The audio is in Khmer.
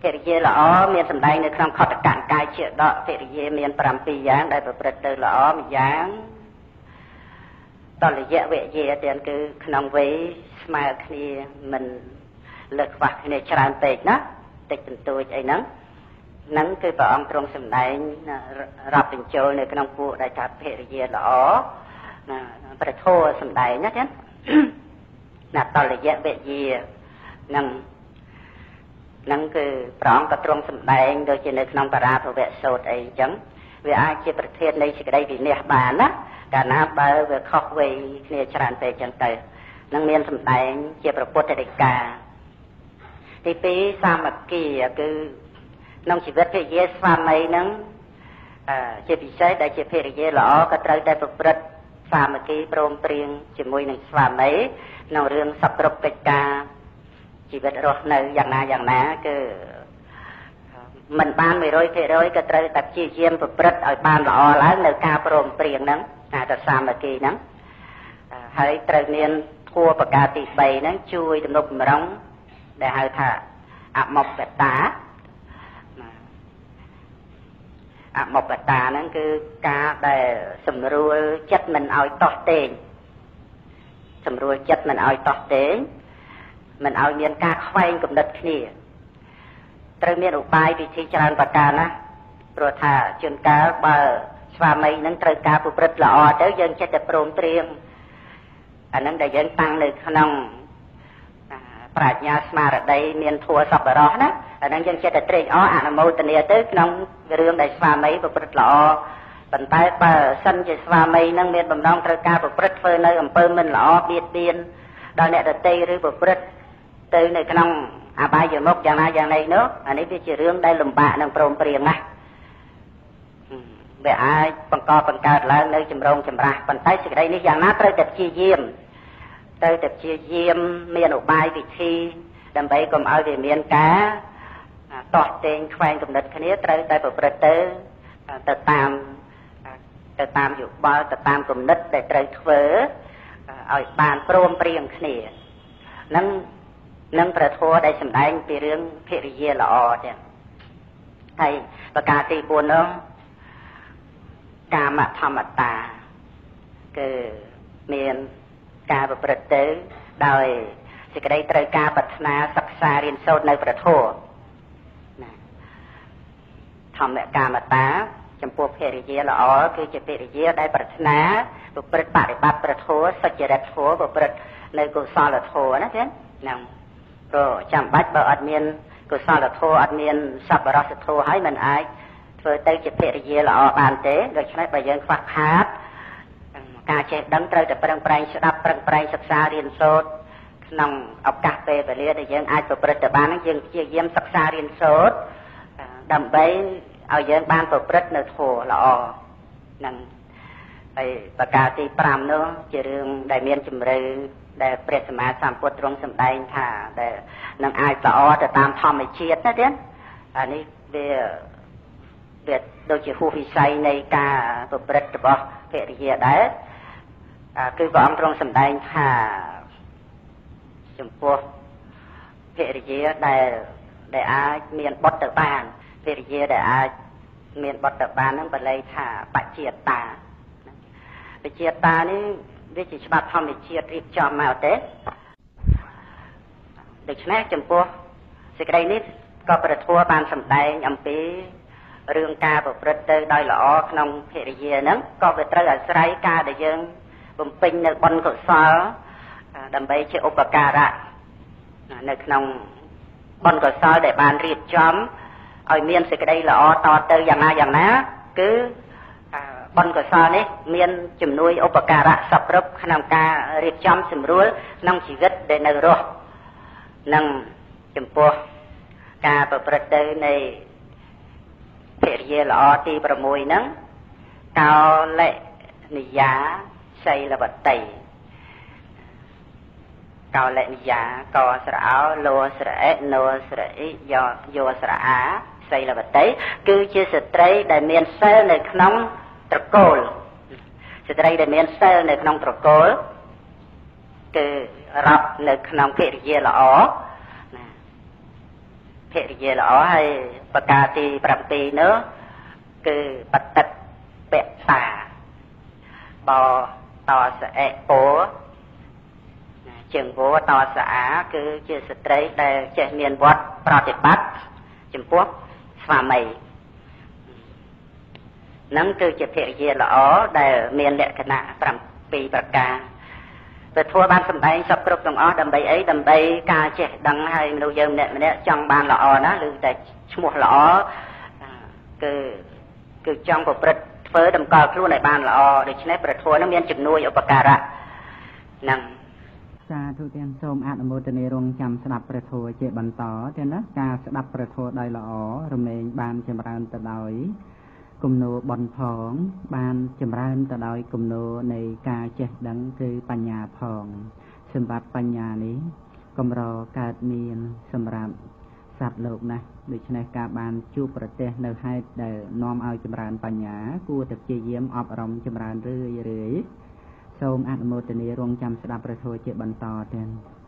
ភរិយាល្អមានសម្ដែងនៅក្នុងខតកកាយជាដកភរិយាមាន7យ៉ាងដែលប្រព្រឹត្តទៅល្អម្យ៉ាងតលយៈវយាទាំងគឺក្នុងវ័យស្មើគ្នាមិនលើសខ្វះគ្នាច្រើនពេកណាតិចបន្តួចអីហ្នឹងហ្នឹងគឺព្រះអង្គទ្រង់សម្ដែងរាប់បញ្ចូលនៅក្នុងពួកដែលថាភរិយាល្អណាព្រះធម៌សម្ដែងណាចឹងណាតលយៈវយាហ្នឹងហ្នឹងគឺព្រះអង្គក៏ទ្រង់សម្ដែងដូចជានៅក្នុងបរាភវៈសូត្រអីចឹងវាអាចជាប្រធាននៃសេចក្តីវិន័យបានណាកាលណាបើវាខុសវ័យគ្នាច្រើនពេកចឹងទៅនឹងមានសម្ដែងជាព្រះពុទ្ធដីកាទី2សាមគ្គីគឺក្នុងជីវិតភរិយាស្វាមីនឹងជាពិសេសដែលជាភរិយាល្អក៏ត្រូវតែប្រព្រឹត្តសាមគ្គីព្រមព្រៀងជាមួយនឹងស្វាមីក្នុងរឿងសពគ្រប់កិច្ចការជីវិតរស់នៅយ៉ាងណាយ៉ាងណាគឺមិនបាន100%ក៏ត្រូវតែព្យាយាមប្រព្រឹត្តឲ្យបានល្អឡើងនៅការព្រមព្រៀងហ្នឹងណាទៅសាមគ្គីហ្នឹងហើយត្រូវមានធម៌ប្រការទី3ហ្នឹងជួយទំនុកបំរុងដែលហៅថាអមបតាអមបតាហ្នឹងគឺការដែលសម្រួលចិត្តមិនឲ្យតោះតេងសម្រួលចិត្តមិនឲ្យតោះតេងមិនឲ្យមានការខ្វែងគំនិតគ្នាត្រូវមានឧបាយវិធីច្រើនប្រការណាព្រោះថាជួនកាលបើស្វាមីនឹងត្រូវការប្រព្រឹត្តល្អទៅយើងចិត្តតែព្រមព្រៀងអានឹងដែលយើងតាំងនៅក្នុងប្រាជ្ញាស្មារតីមានធម៌សប្បុរសណាអានឹងយើងចិត្តតែត្រេកអរអនុមោទនាទៅក្នុងរឿងដែលស្វាមីប្រព្រឹត្តល្អប៉ុន្តែបើសិនជាស្វាមីនឹងមានបំណងត្រូវការប្រព្រឹត្តធ្វើនៅអំពើមិនល្អបៀតបៀនដល់អ្នកដទៃឬប្រព្រឹត្តទៅនៅក្នុងអបាយមុខយ៉ាងណាយ៉ាងណីនោះអានេះវាជារឿងដែលលំបាកនឹងព្រមព្រៀងណាវាអាចបង្កបង្កើតឡើងនៅចម្រូងចម្រាសប៉ុន្តែសេចក្តីនេះយ៉ាងណាត្រូវតែព្យាយាមត្រូវតែព្យាយាមមានឧបាយវិធីដើម្បីកុំឲ្យវាមានការតោះតេងខ្វែងគំនិតគ្នាត្រូវតែប្រព្រឹត្តទៅទៅតាមយោបល់ទៅតាមគំនិតដែលត្រូវធ្វើឲ្យបានព្រមព្រៀងគ្នានឹងព្រះធម៌ដែលសម្ដែងពីរឿងភរិយាល្អចឹងហើយប្រការទី4នោះកាមធម្មតាគឺមានការប្រព្រឹត្តទៅដោយសេចក្តីត្រូវការប្រាថ្នាសិក្សារៀនសូត្រនៅព្រះធម៌ណាធម្មកាមតាចំពោះភរិយាល្អគឺជាភរិយាដែលប្រាថ្នាប្រព្រឹត្តបរិបត្តិព្រះធម៌សុចរិតធម៌ប្រព្រឹត្តនៅកុសលធម៌ណាចឹងហ្នឹងព្រោះចាំបាច់បើអត់មានកុសលធម៌អត់មានសប្បុរសធម៌ហើយមិនអាចធ្វើទៅជាភរិយាល្អបានទេដូច្នេះបើយើងខ្វះខាតការចេះដឹងត្រូវតែប្រឹងប្រែងស្ដាប់ប្រឹងប្រែងសិក្សារៀនសូត្រក្នុងឱកាសពេលវេលាដែលយើងអាចប្រព្រឹត្តទៅបានហ្នឹងយើងព្យាយាមសិក្សារៀនសូត្រដើម្បីឲ្យយើងបានប្រព្រឹត្តនៅធម៌ល្អហ្នឹងហើយប្រការទី5នោះជារឿងដែលមានជំរឿដែលព្រះសម្មាសម្ពុទ្ធទ្រង់សម្ដែងថាដែលនឹងអាចល្អទៅតាមធម្មជាតិណាទៀតអានេះវាដូចជាហួសវិស័យនៃការប្រព្រឹត្តរបស់ភរិយាដែរគឺព្រះអង្គទ្រង់សម្ដែងថាចំពោះភរិយាដែលអាចមានបុត្រទៅបានភរិយាដែលអាចមានបុត្រទៅបានហ្នឹងបាលីថាបច្ចេតាបច្ចេតានេះវាជាច្បាប់ធម្មជាតិរៀបចំមកទេដូច្នេះចំពោះសេចក្តីនេះក៏ព្រះធម៌បានសម្ដែងអំពីរឿងការប្រព្រឹត្តទៅដោយល្អក្នុងភរិយាហ្នឹងក៏វាត្រូវអាស្រ័យការដែលយើងបំពេញនៅបុណ្យកុសលដើម្បីជាឧបការៈនៅក្នុងបុណ្យកុសលដែលបានរៀបចំឲ្យមានសេចក្តីល្អតទៅយ៉ាងណាយ៉ាងណាគឺបុណ្យកុសលនេះមានជំនួយឧបការៈសព្វគ្រប់ក្នុងការរៀបចំសម្រួលក្នុងជីវិតដែលនៅរស់និងចំពោះការប្រព្រឹត្តទៅនៃភរិយាល្អទី6ហ្នឹងកោលនិយាសីលវតីកោលនិយាកស្រអោលោស្រអិណោស្រអិយោយោស្រអាសីលវតីគឺជាស្ត្រីដែលមានសិលនៅក្នុងត្រកូលស្ត្រីដែលមានសិលនៅក្នុងត្រកូលគឺរាប់នៅក្នុងភរិយាល្អណា ភរិយាល្អ។ ហើយប្រការទី7នោះ គឺបតិពតាបតសអិពោជាងវតសអា គឺជាស្ត្រីដែលចេះមានវត្តប្រតិបត្តិចំពោះស្វាមី នឹងគឺជាភរិយាល្អដែលមានលក្ខណៈ7ប្រការ។ ព្រះធម៌បានសម្ដែងសពគ្រប់ទាំងអស់ដើម្បីអី? ដើម្បីការចេះដឹង។ ហើយមនុស្សយើងម្នាក់ម្នាក់ចង់បានល្អណា ឬតែឈ្មោះល្អ គឺចង់ប្រព្រឹត្តធ្វើតម្កល់ខ្លួនឲ្យបានល្អ។ ដូច្នេះព្រះធម៌នឹងមានជំនួយឧបការៈនឹងសាធុទាំង សូមអនុមោទនា រងចាំស្ដាប់ព្រះធម៌ជាបន្តទៀតណា។ ការស្ដាប់ព្រះធម៌ដោយល្អ រមែងបានចម្រើនទៅដោយគំនោបនផង បានចម្រើនទៅដោយគំនោនៃការចេះដឹង គឺបញ្ញាផង។ សម្រាប់បញ្ញានេះកម្រកើតមានសម្រាប់សត្វលោកណាស់ ដូច្នេះការបានជួបប្រទះនៅហេតុដែលនាំឲ្យចម្រើនបញ្ញា គួរតែព្យាយាមអប់រំចម្រើនរឿយរឿយ។ សូមអនុមោទនា រងចាំស្ដាប់ព្រះធម៌ជាបន្តទៀត។